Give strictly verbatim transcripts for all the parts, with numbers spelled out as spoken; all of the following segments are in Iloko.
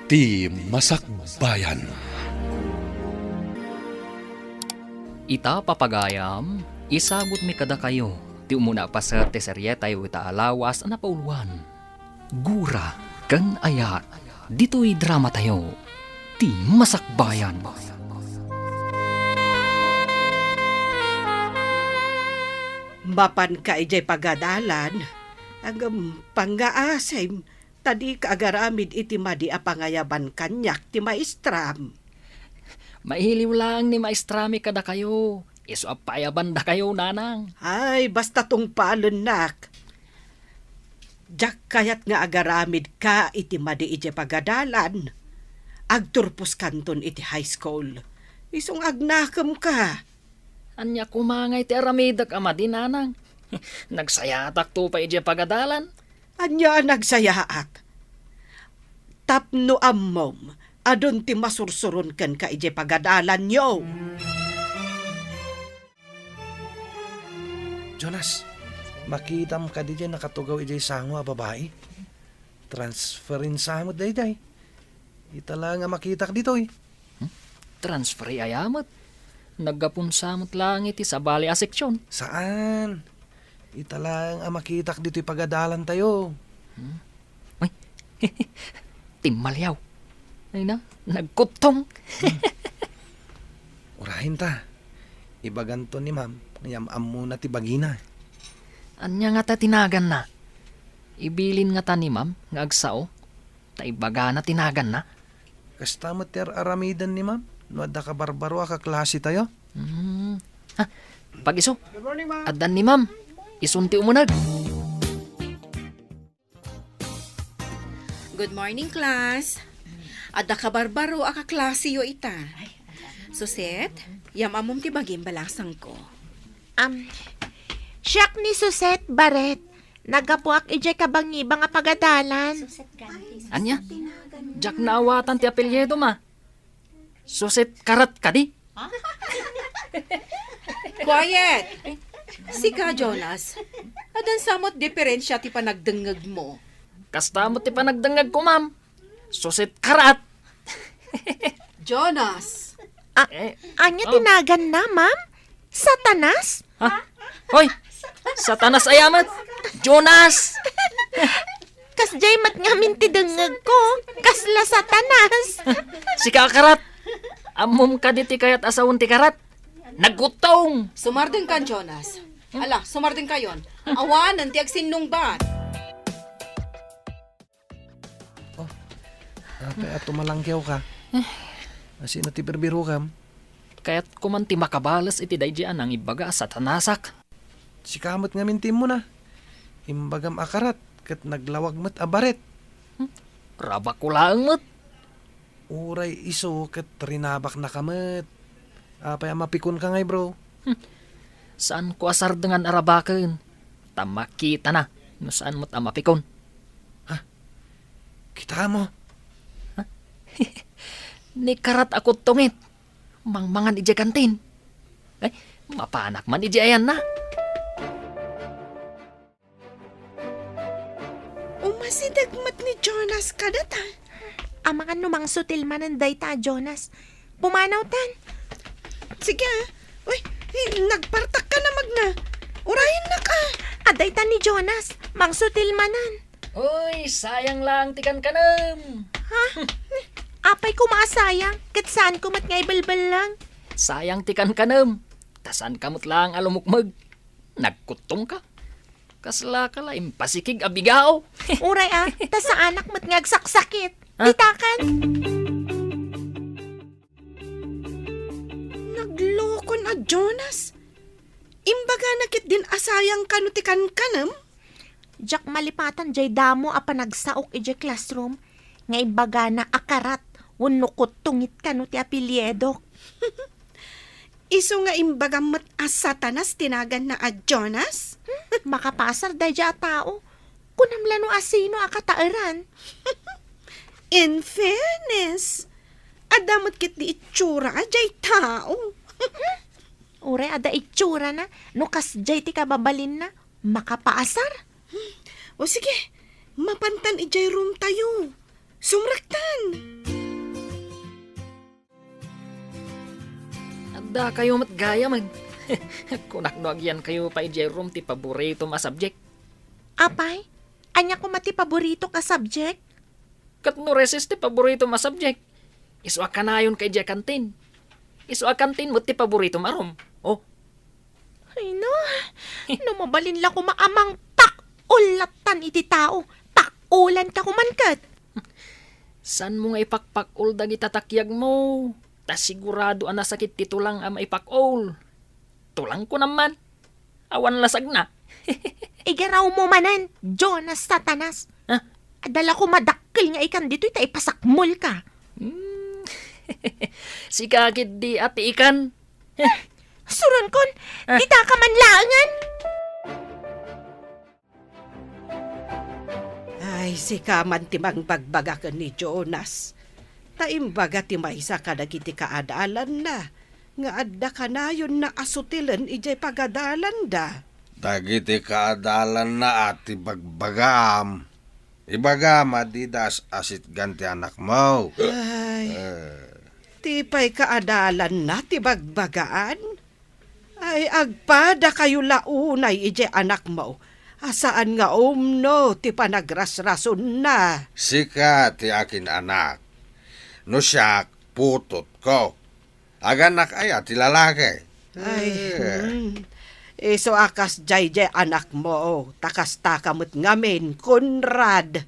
Ti Masakbayan. Ita, papagayam, isagutmi kadakayo ti umuna a paset ti serietayo ita a lawas a napauluan, Gura ken Ayat, ditoy dramatayo, Ti Masakbayan. Mapanka idiay pagadalan, ngem pangngaasim, ta dika agaramid iti madi a pangayaban kaniak ti maestram. Mailiw laeng ni maestrami kadakayo. Isu a paayabandakayo, nanang. Ay, basta tungpalennak. Diak kayat nga agaramidka iti madi idiay pagadalan. Agturposkanton iti high school. Isu nga agnakemka. Ania koma ngay ti aramidek a madi, nanang? Nagsayaatakto pay idiay pagadalan. Ania a nagsayaat? Tapno ammom, adun ti masursuron kenka idiay pagadalanyo. Jonas, makitam kadi diay nakatugaw idiay sango a babai? Transferensa met daydiay. Ita laeng a makitak ditoy. Hmm? Transfer aya met? Naggapunsa met laeng iti sabali a seksyon. Saan? Ita laeng a makitak ditoy pagadalantayo. Hmm? Ay, timmaliaw. Ay na, nagkuttong. Hmm. Urayen ta. Ibaganto ni ma'am nga am-ammona ti bagina. Ania ngata ti naganna? Ibilin ngata ni ma'am nga agsao ta ibagana ti naganna? Kasta met ti ar-aramiden ni ma'am no adda kabarbaro a kaklasetayo. Hmm. Ha, pag-isu. Good morning, ma'am. Addan ni ma'am. Isun ti umuneg. Good morning, class. Adda kabarbaro a kaklaseyo ita. Suset, yam-ammom ti bagim, balasangko. Am, siak ni Suset Baret. Naggapuak idiay kabangibang a pagadalan. Ania? Diak naawatan ti apelyidom a. Suset Karat kadi? Quiet! Sika, Jonas. Addan sa met diferensia ti panagdengngegmo. Kasta met ti panagdengngegko, ma'am. Suset Karat. Jonas. A-, Eh, ania ti naganna, ma'am? Satanas? Ha? Hoy! Satanas aya met? Jonas! Kasdiay met ngamin ti dengngegko. Kasla Satanas. Sika a Karat! Ammom kadi ti kayat a saon ti Karat? Nagkuttong! Sumardengkan, Jonas. Ala, sumardengkayon. Awanen ti agsinnungbat. Oh, apay a tumalangkewka? Asino ti birbirokam? Kayatko man ti makabales iti daydi a nangibaga a Satanasak. Sika met ngamin ti immuna. Imbagam a Karat ket naglawag met a Baret. Hmm, rabakko laeng met. Uray isu ket rinabaknaka met. Apay a mapikonka ngay, bro? Hmm. Saanko a sardengan a rabaken, ta makitana no saan met a mapikon. Ha? Kitaem? Ha? Ni Karat a kuttongit, mangmangan idiay kantin. Ay, mapanak man idiay ayanna. Umasideg met ni Jonas kadata. Amangan no mangsutil manen dayta a Jonas. Pumanawtan. Sige, ah. Uy, eh, nagpartakka na magna. Urayennak, ah. Adayta ni Jonas. Mangsutil manen. Uy, sayang lang ti kankanem. Ha? Apay koma a sayang? Ket saanko met nga ibelbellang. Sayang ti kankanem. Ta saanka met lang a lumukmeg. Nagkuttongka. Kaslaka la impasikig a bigao. Uray a, ta saanak met nga agsaksakit. Ha? Ditakan. Naglokon a Jonas. Imbagana ketdin a sayang kano ti kankanem? Diak malipatan jay damo a panagsaok idiay classroom nga imbagana a Karat wenno Kuttongit kano ti apelyidok. Isu nga imbagam met a Satanas ti naganna a Jonas? Hmm, makapasar daydiay a tao. Kunam la no asino a kataeran. In fairness, adda met ketdi itsura a jay tao. Uray adda itsurana, no kasjay ti kababalinna, makapaasar. O sige, mapantan idiay room tayo. Sumrektan! Dakayo met gayamen. Kunak no agyankayo pay idiay room ti paboritom a subject. Apay, ania koma ti paboritok a subject? Ket no recess ti paboritom a subject, isu a kanayonka idiay kantin. Isu a kantin met ti paboritom a room. Oh. Ay na, no mabalin la koma a mangpak-ol lattan iti tao, pak-olanka koman ket. Saanmo nga ipakpak-ol dagita takyagmo? Ta sigurado a nasakit ti tulang a maipak-ol. Tulangko naman. Awan lasagna. Igarawmo manen, Jonas Satanas. Ha? Adda la koma dakkel nga ikan ditoy ta ipasakmolka. Hmm. Sika ketdi a ti ikan. Suronkon, Ah. Ditaka man laengen. Ay, sika man ti mangbagbaga ken ni Jonas. Ta imbaga ti maysa kadagiti kaadalanna nga adda kanayonna a sutilen idiay pagadalanda. Dagiti kaadalanna a ti bagbagaam. Ibagam a dida as-asitgan ti anakmo. Ay, Eh. Ti pay kaadalanna ti bagbagaan? Ay, agpadakayo la unay idiay anakmo, a saan nga umno ti panagrasrasonna. Sika ti akin-anak. No siak, putotko. Aganak aya ti lalaki? Ay, Eh. hmm. Isu a kasdiay diay anakmo, ta kastaka met ngamin, Conrad.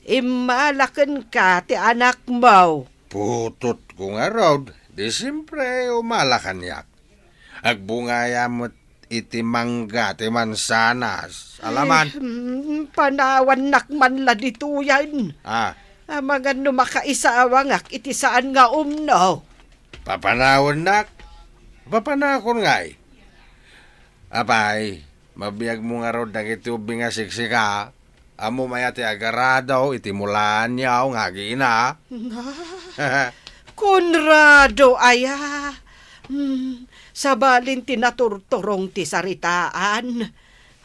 Immala kenka ti anakmo. Putotko ngarud, di siempre umala kaniak. Agbungaya met iti mangga ti mansanas. Alaman. Eh, mm, panawannak man la ditoyen. Ah. Amangan no makaisawangak iti saan nga umno. Papanawannak? Papanakon ngay. Apay, mabiagmo ngarud dagiti ubing a siksika? Ammom aya ti agarado iti mulaanyo nga agina? Conrado aya? Hmm, sabalin ti naturturong ti saritaan.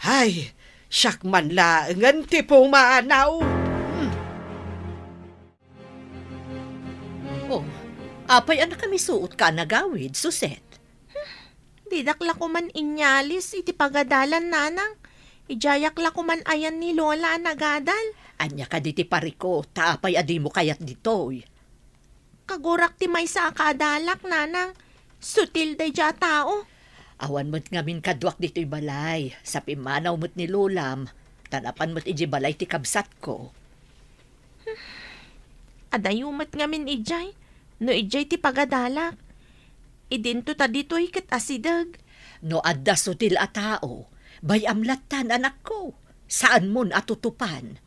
Hay, siak man laengen ti pumanaw. Hmm. Oh, apay a nakamisuotka a nagawid, Suset? Didak la koman inyalis iti pagadalan, Nanang. Idiayak la koman ayan ni Lola a nagadal. Ania kadi ti parikut, ta apay a dimo kayat ditoy? Kagurak ti maysa a kaadalak, Nanang. Sutil daydiay a tao. Awan met ngamin kaduak ditoy balay. Sa pimmanaw met ni Lolam, ta napan met idiay balay ti kabsatko. Adayo met ngamin idiay, no idiay ti pagadalak. Idinto ta ditoy ket asideg. No adda sutil a tao, bay-am lattan, anakko. Saanmon a tutupan.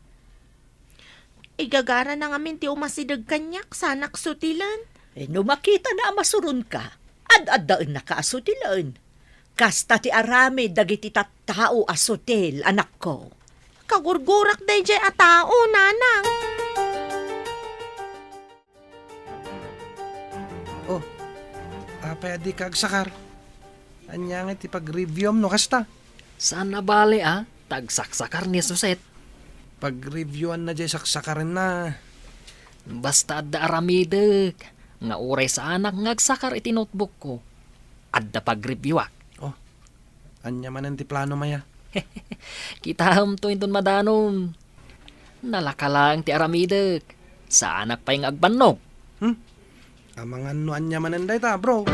Igagarana ngamin ti umasideg kaniak, saanak sutilen. Eh, no makitana a masuronka, ad-addaennaka a sutilen. Kasta ti aramid dagiti tattao a sutil, anakko. Kagurgurak daydiay a tao, Nanang. Oh, apay a dika agsakar? Ania ngay ti pag-reviewam no kasta? Saan a bale a, ta agsaksakar ni Suset. Pag-reviewanna diay saksakarenna. Basta adda aramidek, nga uray saanak nga agsakar iti notebookko, adda pag-reviewak. Oh, ania manen ti planom aya? Kitaemto inton madanon. Nalaka laeng ti aramidek. Saanak pay nga agbannog. Hmm? Amangan no ania manen dayta, bro.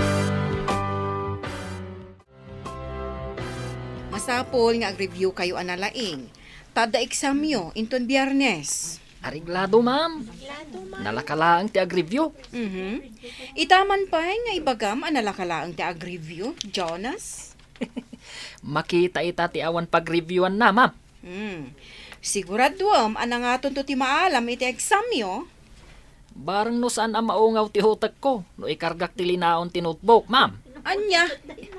Masapul nga ag-review kayo a nalaing. Ta adda examyo inton Biyernes. Areglado, ma'am. Nalaka laeng ti ag-review. Mhm. Ita man pay nga ibagam a nalaka laeng ti ag-review, Jonas? Makita ita ti awan pag-reviewan na, ma'am. Hmm. Siguraduem a nangatonto ti maalam iti examyo. Bareng no saan a maungaw ti utekko no ikargak ti linaon ti notebook, ma'am. Ania?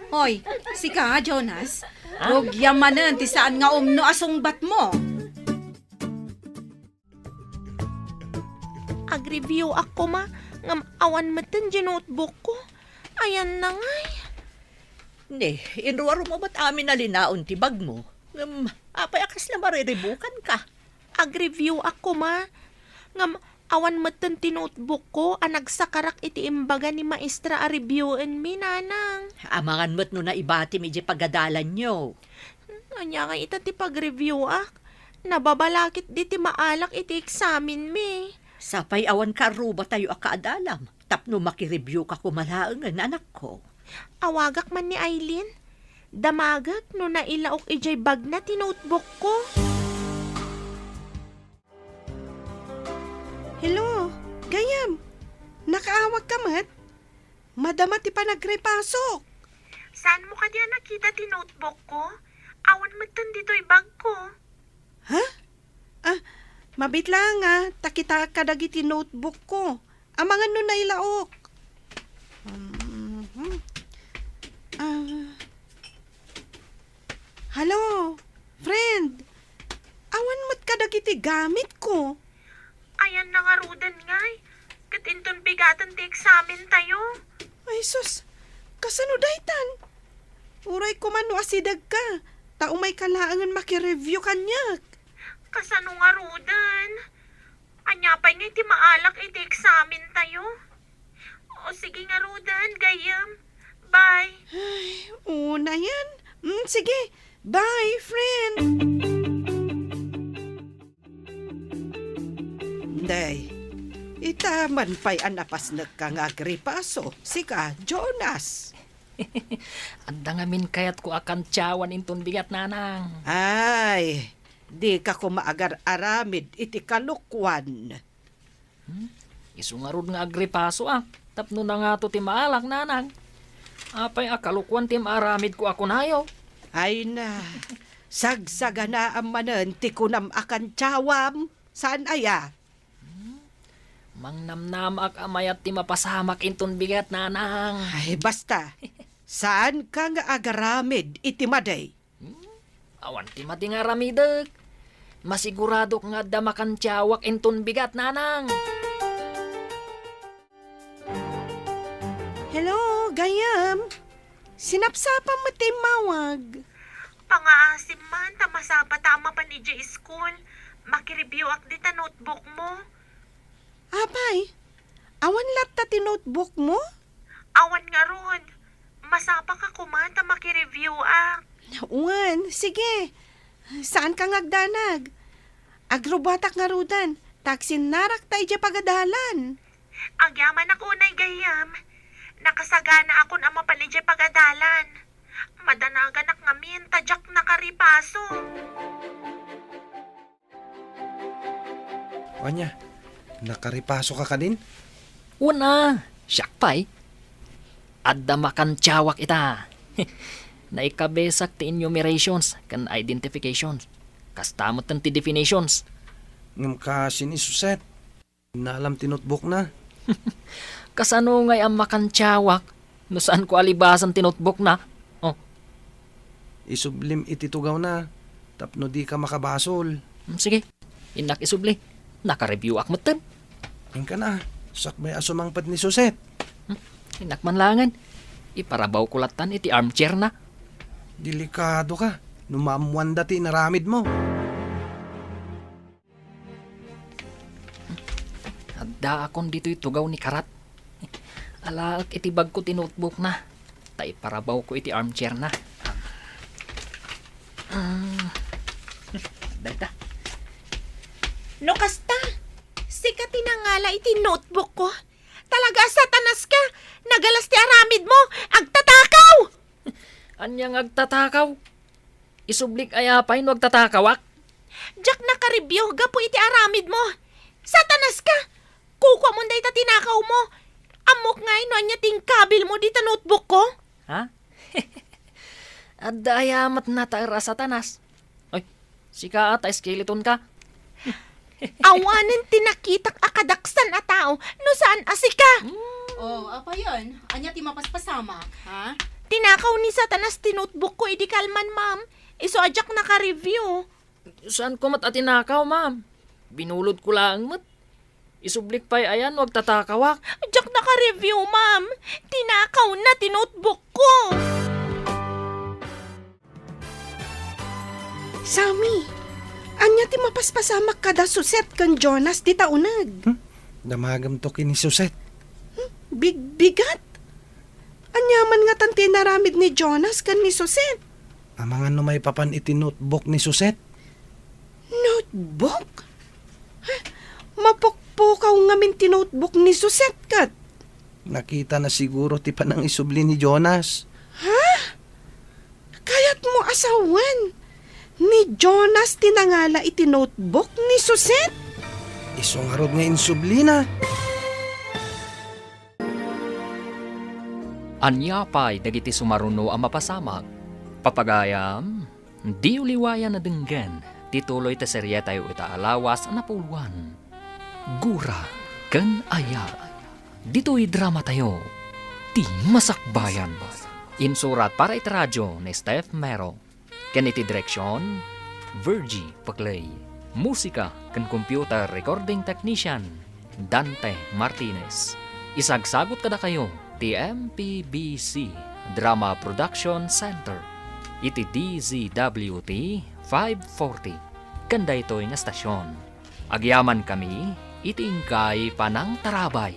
Hoy, sika, Jonas? Ha? Rugiam manen ti saan nga umno a sungbatmo. Ag-review-ak koma, ngem awan metten diay notebookko. Ayanna ngay. Ne, inruarmo met amin a linaon ti bagmo. Ngem, apay a kasla mariribukanka? Ag-review-ak koma, ngem Awan metten ti notebookko a nagsakarak iti imbaga ni maestra a reviewenmi, nanang. Amangan met no naibatim idiay pagadalanyo. Ania ngay ita ti pag-review-ak? Nababalakit di ti maalak iti eksamenmi. Sapay awan karrubatayo a kaadalam tapno makireviewka koma laengen, anakko. Awagak man ni Aileen. Damagek no nailaok idiay bagna ti notebookko. Hello, gayyem. Nakaawagka met? Madama ti panagrepasok. Saanmo kadi a nakita ti notebookko? Awan metten ditoy bagko. Ha? Ah, mabit laeng a, ta kitaek kadagiti notebookko. Amangan no nailaok. Mhm. Ah. Hello, friend. Awan met kadagiti gamitko. Ayanna ngaruden ngay, ket inton bigaten ti eksamentayo. Ay sus, kasano daytan? Uray koma no asidegka, ta umayka laengen makireview kaniak. Kasano ngaruden? Ania pay ngay ti maalak iti eksamentayo? O sige ngaruden, gayyem. Bye. Ay, una yan. Mm, sige. Bye, friend. Day, ita man pay a napasnekka nga agripaso, sika, Jonas. Adda ngamin kayatko a kantiawan inton bigat, nanang. Ay, dika koma agar-aramid iti kalokuan. Hmm? Isu ngarud nga agripaso, a, tapno nangato ti maalak, nanang. Apay a kalokuan ti maaramidko a kunayo? Ay na, sagsaganaam manen ti kunam a kantiawam, saan aya? Hmm? Mangnamnamaak a mayat ti mapasamak inton bigat, nanang. Ay, basta, saanka nga agaramid iti madi. Hmm? Awan ti madi nga aramidek. Masiguradok nga adda makantiawak inton bigat, nanang. Hello, gayyem. Sinapsapam met ti immawag. Pangaasim man ta masapata a mapan idiay school. Makireviewak dita notebookmo. Apay, awan latta ti notebookmo? Awan ngarud. Masapaka koma ta makireviewak. Wen, sige. Saanka nga agdanag. Agrubatak ngaruden, ta agsinnarakta idiay pagadalan. Agyamanak unay gayyem. Nakasaganaakon a mapan idiay pagadalan. Madanaganak ngamin ta diak nakaripaso. Ania, nakaripasoka kadin? Wen a, siak pay. Adda makantiawak ita. Naikabesak ti enumerations ken identifications. Kasta metten ti definitions. Ngem kasin ni Suset, naalam ti notebookna. Kasano ngay a makantiawak no saanko a libasan ti notebookna? Oh. Isublim iti tugawna tapno dika makabasol. Hmm, sige. Innak isubli. Nakareviewak metten. Inkana, sakbay a sumangpet ni Suset. Hmm, innak man laengen. Iparabawko lattan iti armchairna. Delikadoka no maammoanda ti inaramidmo. Addaakon ditoy tugaw ni Karat. Alaek iti bagko ti notebookna, ta iparabawko iti armchairna. Mm. Dayta. No kasta, sika ti nangala iti notebookko. Talaga a Satanas ka! Nagalas ti aramidmo! Agtatakaw! Ania nga agtatakaw? Isublik aya pay no agtatakawak? Diak nakareviewak gapu iti aramidmo. Satanas ka! Kukuamon dayta tinakawmo. Ammok ngay no ania ti inkabilmo dita notebookko? Ha? Adda aya met nataer a Satanas? Ay, sika a ta skeleton ka. Awanen ti nakitak a kadaksan a tao no saan a sika. Oh, apayen? Ania ti mapaspasamak, ha? Tinakaw ni Satanas ti notebookko idi kalman, ma'am. Isu a diak naka-review. Saanko met a tinakaw, ma'am. Binulodko laeng met. Isublik pay aya no agtatakawak? Diak naka-review, ma'am. Tinakawna ti notebookko. Sammy, ania ti mapaspasamak kada Suset ken Jonas dita uneg? Hmm? Damagemto ken ni Suset. Bigbigat? Ania man ngatan ti inaramid ni Jonas ken ni Suset? Amangan no maipapan iti notebook ni Suset. Notebook? Ha? Mapukpukaw ngamin ti notebook ni Suset ket? Nakitana siguro ti panangisubli ni Jonas. Ha? Kayatmo a sawen, ni Jonas ti nangala iti notebook ni Suset? Isu ngarud nga insublina. Ania pay dagiti sumaruno a mapasamak? Papagayam, diyo liwayan a denggen ti tuloy ti serietayo ita a lawas a napuloan, Gura ken Aya. Ditoy dramatayo, ti masakbayan. Insurat para iti radio ni Steph Mero. Ken iti direksion, Virgie Paclay. Musika ken computer recording technician, Dante Martinez. Isagsagut kadakayo ti M P B C Drama Production Center iti D Z W T five forty ken daytoy nga stasyon. Agyamankami iti inkay panangtarabay.